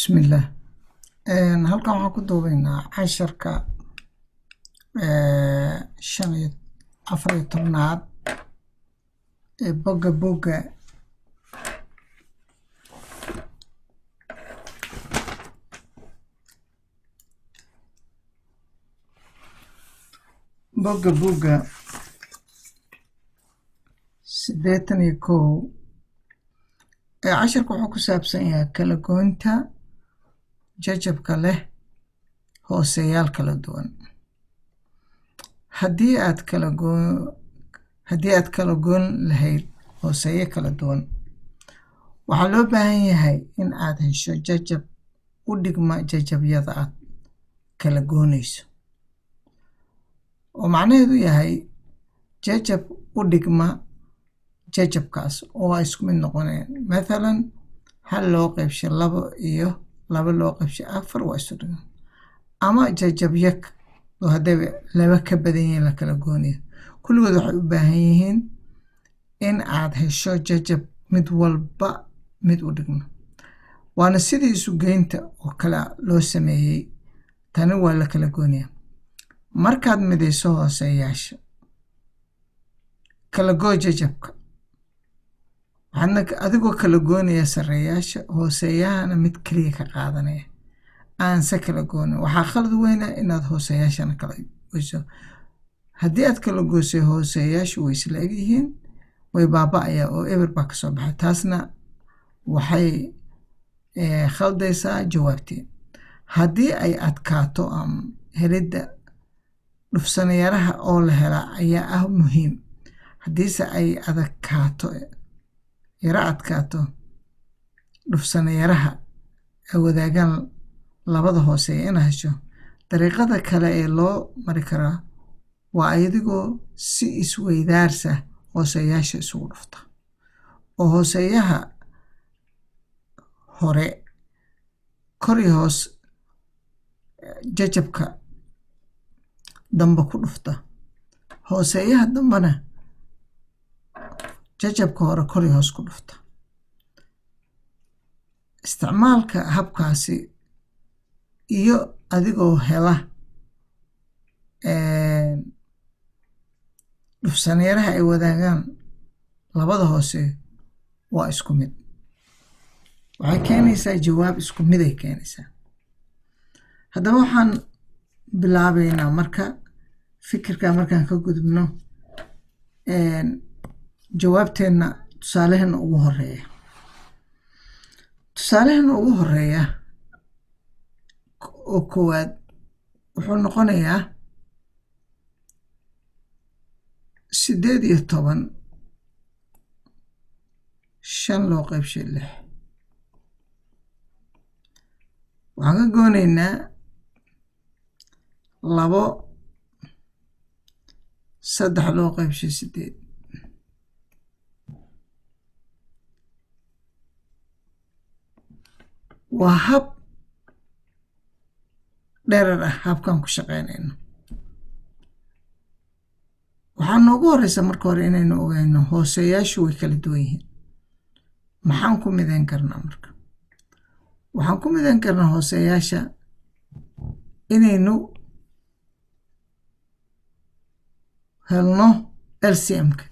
Bismillaah. Halkan waxaan ku duubaynaa casharka shan iyo afar iyo tobnaad ee bogga bogga 81. Casharka wuxuu ku saabsan yahay kala goynta jajabka leh hooseyaal kala duwan. Haddii aad kala goyn lahayd hooseeye kala duwan, waxaa loo baahan yahay in aad hesho jajab u dhigma jajabyada aad kala goynayso, oo macnaheedu yahay jajab u dhigma jajabkaas oo ay isku mid noqonayaan. Mathalan, 1 loo qaybshay 2 iyo 2 loo qaybshay 4 waa isu dhigma, ama jajabyo oo haddaba 2 ka badan yihiin la kala goonayo. Kulligood waxay u baahan yihiin in aad hesho jajab mid walba mid u dhigma. Waana sidii isu geynta oo kale loo sameeyey. Tani waa la kala goonayaa. Markaad midayso hooseyaasha, kala goo jajabka. Waxaadna adigoo kala goynaya sarreeyaasha, hooseeyahana mid kaliya ka qaadanaya. Aan se kala goonin. Waxaa khalad weyn ah inaad hooseyaashana kala goyso. Haddii aad kala goysay, hooseyaashu way isla eg yihiin, way baaba'ayaa oo eber baa ka soo baxay. Taasna waxay khaldaysaa jawaabtii. Haddii ay adkaato helidda dhufsanayaraha oo la helaa ayaa ah muhiim. Haddiise ay adkaato, yara adkaato dhufsanayaraha ay wadaagaan labada hooseeya inaad hesho, dariiqada kale ee loo mari karaa waa adigoo si isweydaarsa hooseyaasha isugu dhufta, oo hooseeyaha hore kor iyo hoos jajabka dambe ku dhufta, hooseeyaha dambena jajabka hore kor iyo hoos ku dhufta. Isticmaalka habkaasi iyo adigoo hela dhufsanayaraha ay wadaagaan labada hoose waa isku mid. Waxay keenaysaa jawaab isku mid ay keenaysaa. Haddaba waxaan bilaabaynaa marka fikirka markaan ka gudubno jawaabteenna tusaalaheena ugu horeeya. Tusaalaheena ugu horeeya oo koowaad wuxuu noqonayaa 18 5 loo qaybshay 6. Waxaan ka goonaynaa 2 3 loo qaybshay 8. Waa hab dherer ah habkaan ku shaqeynayno. Waxaa noogu horeysa marka hore inaynu ogeyno hooseyaashu way kala duwan yihiin. Maxaan ku midayn karnaa marka? Waxaan ku midayn karnaa hooseyaasha inaynu helno LCM-ka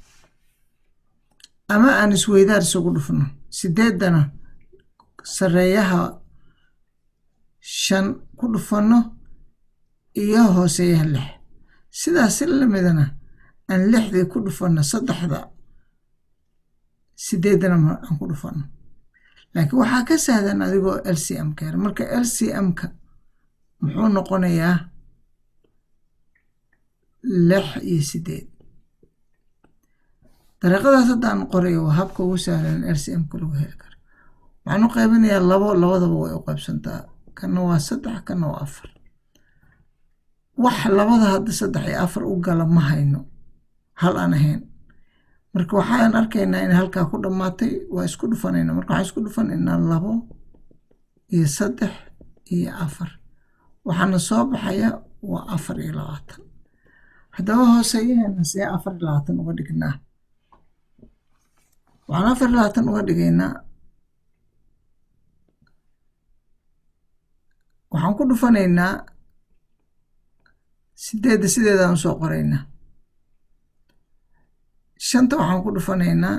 ama aan isweydaar isugu dhufno. 8-dana sarreeyaha 5 ku dhufano iyo hooseeyaha 6. Sidaas si lamidana aan 6dii ku dhufano 3-da, 8-dana aan ku dhufano. Laakiin waxaa ka sahlan adigoo LCM-ka hela. Marka LCM-ka muxuu noqonayaa 6 iyo 8. Dariiqadaas haddaan qorayo waa habka ugu sahlan LCM-ka lagu heli karo. Waxaan u qaybinayaa 2, labadaba way u qaybsantaa. Kana waa 3, kana waa 4. Wax labada hadda 3 iyo 4 u gala ma hayno, hal aan ahayn. Marka waxaan arkaynaa in halkaa ku dhammaatay, waa isku dhufanaynaa. Marka waxaan isku dhufanaynaa 2 iyo 3 iyo 4. Waxaana soo baxaya waa 24. Haddaba hooseeyaheena see 24 uga dhignaa? Waxaan 24 uga dhigaynaa Waxaan ku dhufanaynaa sideedda, sideedaan usoo qoraynaa. Shanta waxaan ku dhufanaynaa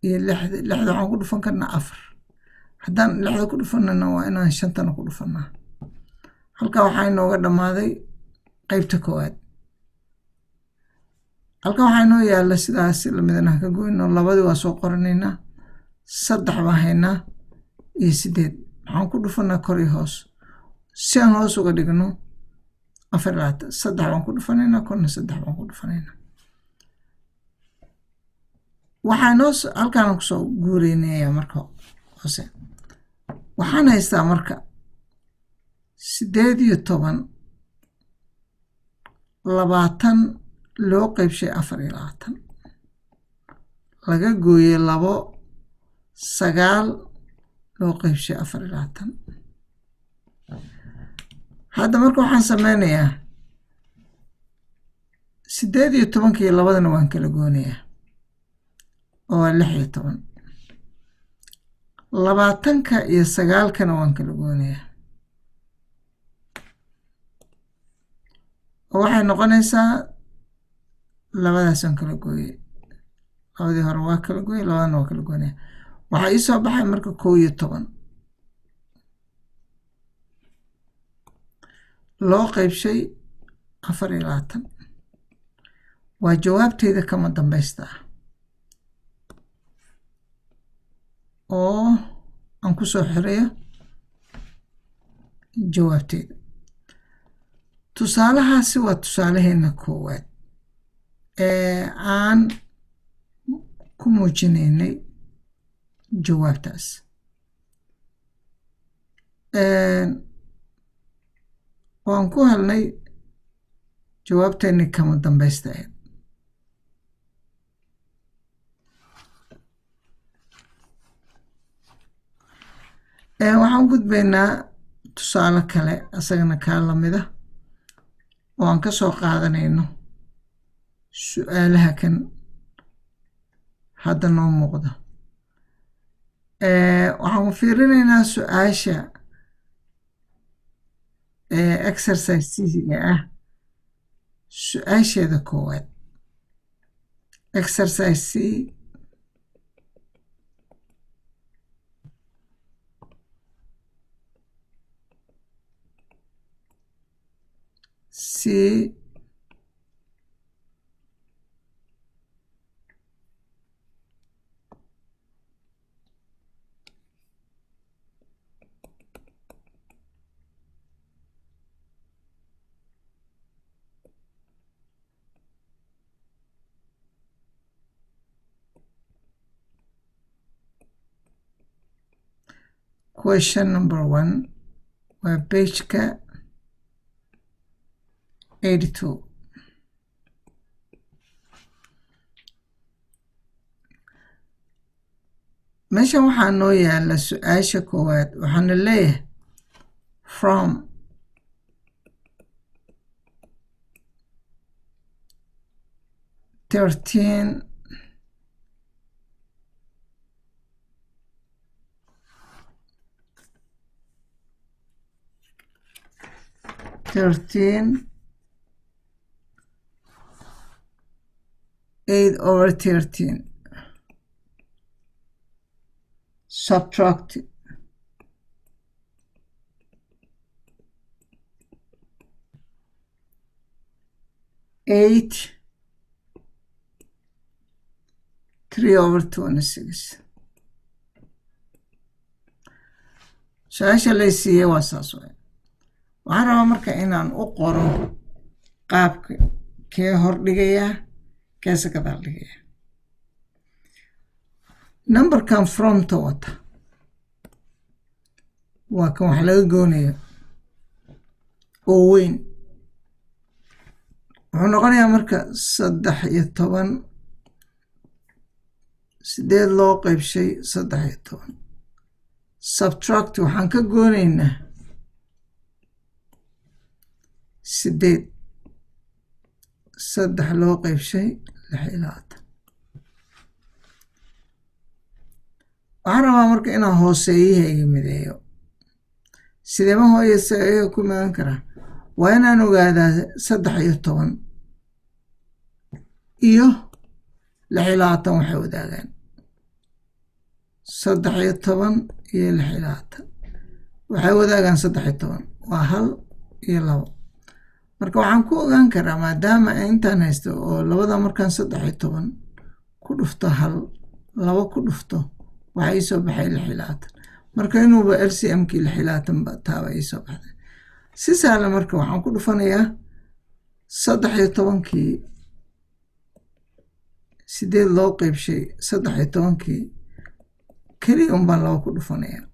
iyo lixda. Lixda waxaan ku dhufan karnaa afar. Haddaan lixda ku dhufanana, waa inaan shantana ku dhufanaa. Halkaa waxaa inooga dhammaaday qeybta koowaad. Halkan waxaa inoo yaalla sidaas lamidana ka goyno. Labadii waa soo qoranaynaa, saddex baan haynaa iyo sideed. Waxaan ku dhufanaa kor iyo hoos si aan hoos uga dhigno 24. Saddex baan ku dhufanaynaa korna, saddex baan ku dhufanaynaa. Waxaa inoo halkaan kusoo guureynaya. Marka hoose waxaan haystaa marka 18 20 loo qeybshay 24, laga gooyey labo 9 loo qeybshay 24. Hadda marka waxaan sameynayaa 18-ka iyo labadana waan kala goonayaa, oo waa 16. 20-ka iyo sagaalkana waan kala goonayaa, oo waxay noqonaysaa labadaasaan kala gooyey. Labadii hore waa kala gooyey, labadana waa kala goonaya. Waxaa ii soo baxay marka 11 loo qeybshay 24. Waa jawaabteyda kama dambaysta ah oo aan ku soo xirayo jawaabteyda. Tusaalahaasi waa tusaalaheena koowaad ee aan ku muujinaynay jawaabtaas. Waan ku helnay jawaabteennii kama dambaysta ahayd. Waxaan u gudbaynaa tusaale kale, isagana kaa lamid ah, oo aan ka soo qaadanayno su-aalaha kan hadda noo muuqda. Waxaan fiirinaynaa su-aasha exercise C-ga ah, su-aasheeda koowaad. Exercise C, C question number 1, waa page-ka 82. Meeshan waxaa noo yaala su-aasha koowaad. Waxaana leeyahay from 13 13 8 over 13, subtract 8 3 over 26. Su-aasha lay siiyey waa saas waay. Waxaan rabaa marka inaan u qoro qaabka kee hor dhigayaa, keese gadaal dhigayaa numberkan fromta wata. Waa kan wax laga goonayo oo weyn. Wuxuu noqonayaa marka 13, sideed loo qeybshay 13, subtract, waxaan ka goonaynaa sideed, saddex loo qeybshay 26. Waxaan rabaa marka inaan hooseeyahayga mideeyo. Sideema hooseeyaha ku ogaan karaa? Waa inaan ogaadaa 13 iyo 26 waxay wadaagaan. 13 iyo 26 waxay wadaagaan 13, waa hal iyo labo. Marka waxaan ku ogaan karaa, maadaama intaan haysto oo labada markaan 13 ku dhufto, hal labo ku dhufto, waxaa iisoo baxay 26. Marka inuuba LCM kii 26 taaba iisoo baxday si sahlan. Marka waxaan ku dhufanayaa 13-kii, sideed loo qeybshay 13-kii keliya un baan laba ku dhufanayaa.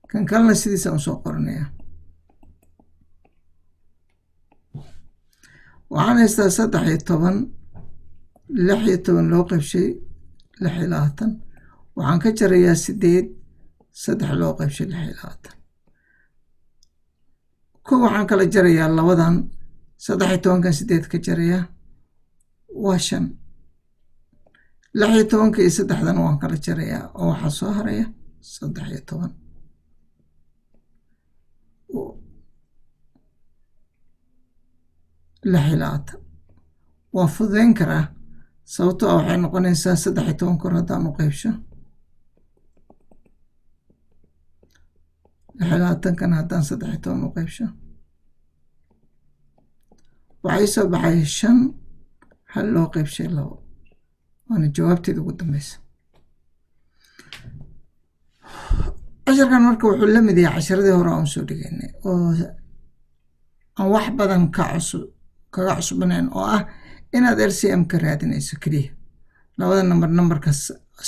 Kan kalena sidiisaan usoo qoranayaa. Waxaan haystaa 13, 16 loo qeybshay 26, waxaan ka jarayaa sideed, saddex loo qeybshay 26. Ko waxaan kala jarayaa labadan, 13-kan sideed ka jarayaa, waa shan. 16-ka iyo saddexdan waan kala jarayaa oo waxaa soo haraya 13. 26 waa fududeyn karaa, sababtoo ah waxay noqonaysaa 13 kor haddaan u qeybsho, 26-kan haddaan 13 u qeybsho, waxaa ii soo baxay shan, hal loo qeybshay labo, waana jawaabteeda ugu dambeysa. Casharkan marka wuxuu la mid yahay casharadii hore aan soo dhigaynay oo aan wax badan ka cusub kaga cusubnayn, oo ah inaad LCM ka raadinayso keliya labada number, numberka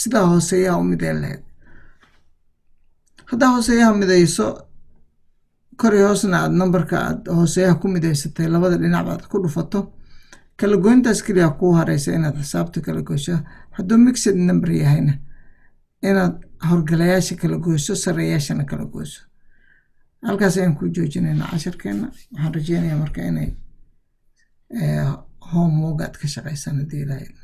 sidaa hooseeyaha u mideyn lahayd. Haddaa hooseeyaha midayso kor iyo hoosna, aad numberka aad hooseeyaha ku midaysatay labada dhinac baad ku dhufato, kala goyntaas keliya kuu hareysa inaad xisaabta kala goyso. Hadduu mixed number yahayna, inaad horgalayaasha kala goyso, sareeyaashana kala goyso. Halkaas ayaan ku joojinaynaa casharkeena. Waxaan rajeynayaa marka inay homework aad ka shaqeysaan haddii Ilaahay idmo.